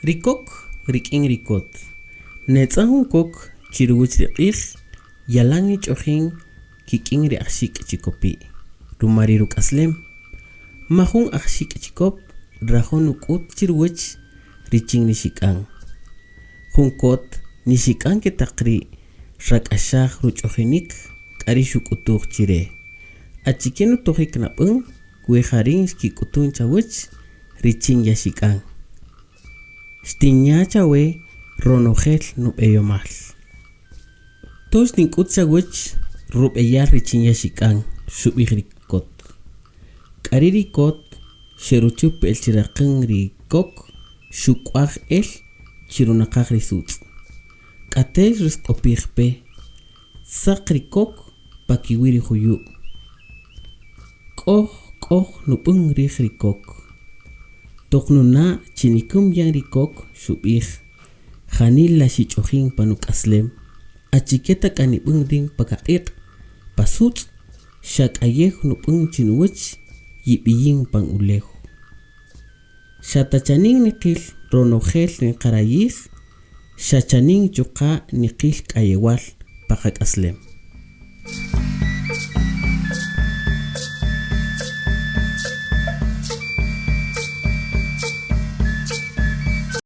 Ri kok rik'in ri kot. Netz'an jun kok chi ruwäch ri q'ij, yalan nich'ojin kik'in ri ajxik' chikopi' ruma ri ruk'aslem. Majun ajxik' chikop nrajo' nuk'ut chi ruwäch richin nixik'an. Jun kot nixik'an ke taq ri' xrak'axaj ruch'ojinik k'a ri' xuk'utuj chi re, Achike nutojik nab'än we ja rïn xkik'utun chawäch richin yaxik'an? Xtinya' chawe ronojel nub'eyomal. To xtink'üt chawäch rub'eyal richin yaxik'an, xub'ij ri kot. K'a ri' ri kot xeruchüp el chi raqän ri kok xuk'waj el chi runaqaj ri sutz'. K'ate' xrisq'opij pe, tzaq ri kok pa kiwi' ri juyu'. K'oj k'oj nub'än rij ri kok. Toq nuna' chi nikäm yan ri kok, xub'ij, Janila xich'ojin pa nuk'aslem, achike ta k'a nib'än rïn pa kaq'iq', pa sutz', xa k'ayew nub'än chi nuwäch yib'iyin pan ulew. Xa ta chanin niqïl ronojel ri nqarayij, xa chanin chuqa' niqïl k'ayewal pa qak'aslem.